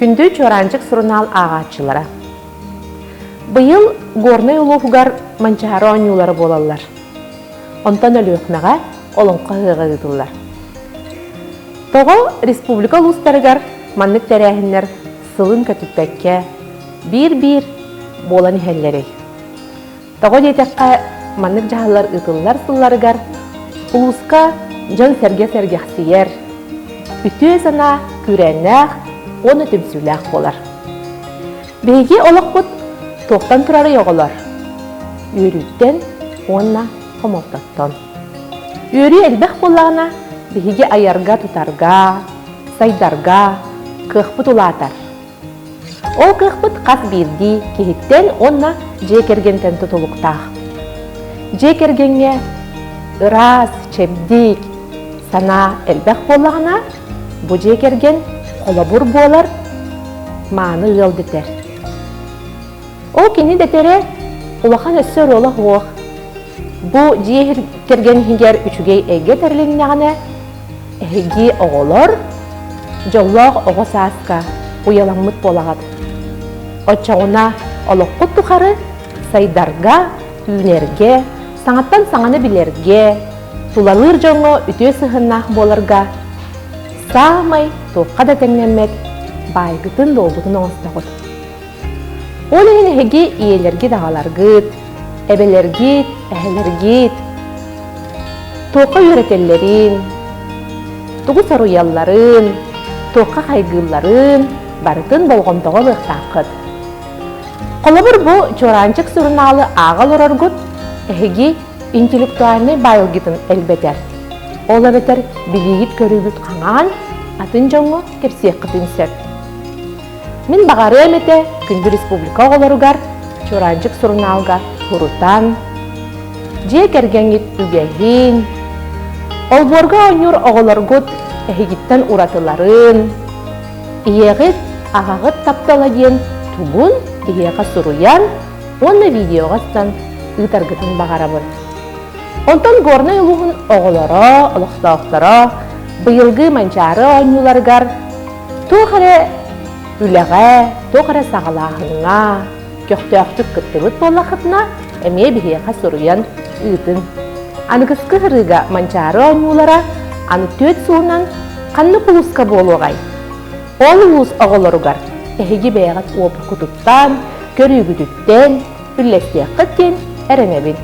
Күндү Чуораанчык сурунаал ааҕааччылара! Быйыл Горнай улууһугар Манчаары оонньуулара буолаллар. Онтон Өлүөхүмэҕэ Олоҥхо ыһыаҕа ыытыллар. Тоҕо республика улуустарыгар маннык тэрээһиннэр сылын көтүппэккэ биир-биир буолан иһэллэрий? Тоҕо диэтэххэ, маннык дьаһаллар ыытыллар сылларыгар улууска дьон-сэргэ сэргэхсийэр, үтүө санаа күүрээннээх уонна түмсүүлээх буолар. Биһиги олохпут туохтан турарый оҕолор? Үөрүүттэн уонна хомолтоттон. Үөрүү элбэх буоллаҕына, биһиги айарга-тутарга, сайдарга кыахпыт улаатар. Ол кыахпыт хас биирдии киһиттэн уонна дьиэ кэргэнтэн тутулуктаах. Дьиэ кэргэҥҥэ ыраас, чэбдик санаа элбэх буоллаҕына, бу дьиэ кэргэн холобур буолар, мааны ыал дэтэр. Ол кини дэтэрэ улахан өссө оруола суох. Бу дьиэ кэргэн иһигэр үчүгэй эйгэ тэрилиннэҕинэ, Эһиги оҕолор дьоллоох оҕо сааска уйаламмыт буолаҕыт. Оччоҕуна олоххут тухары сайдарга, үүнэргэ, саҥаттан саҥаны билэргэ, тулалыыр дьоҥҥо үтүө сыһыаннаах буоларга саамай туохха да тэҥнэммэт баайгытын-дуолгутун оҥостоҕут. Ол иһин эһиги ийэлэргит-аҕаларгыт, эбэлэргит, эһэлэргит туохха үөрэтэллэрин, тугу соруйалларын, туохха хайгыылларын барытын болҕомтоҕо ылыахтааххыт. Холобур, бу Чуораанчык сурунаалы ааҕа олороргут эһиги интеллектуальнай баайылгытын элбэтэр. Ол эбэтэр билиигит-көрүүгүт хаҥаан, атын дьоҥҥо кэпсиэххитин сөп. Мин баҕарыам этэ күндү республика оҕолоругар Чуораанчык сурунаалга сурутан, дьиэ кэргэҥҥит үгэһин, олбуорга оонньуур оҕолоргут эһигиттэн уратыларын, ийэҕит, аҕаҕыт таптала диэн тугун биһиэхэ суруйан уонна видеоҕа устан ыытаргытын баҕарабын. Онтон Горнай улууһун оҕолоро, олохтоохторо быйылгы Манчаары оонньууларыгар Туох эрэ үлэҕэ, туох эрэ саҕалааһыҥҥа көхтөөхтүк кыттыбыт буоллаххытына, эмиэ биһиэхэ суруйан ыытыҥ. Аныгыскы сырыыга Манчаары оонньуулара аны түөрт сылынан ханнык улууска буолуоҕай? Ол улуус оҕолоругар эһиги бэйэҕит уопуккутуттан, көрүүгүтүттэн үллэстиэххит диэн эрэнэбин.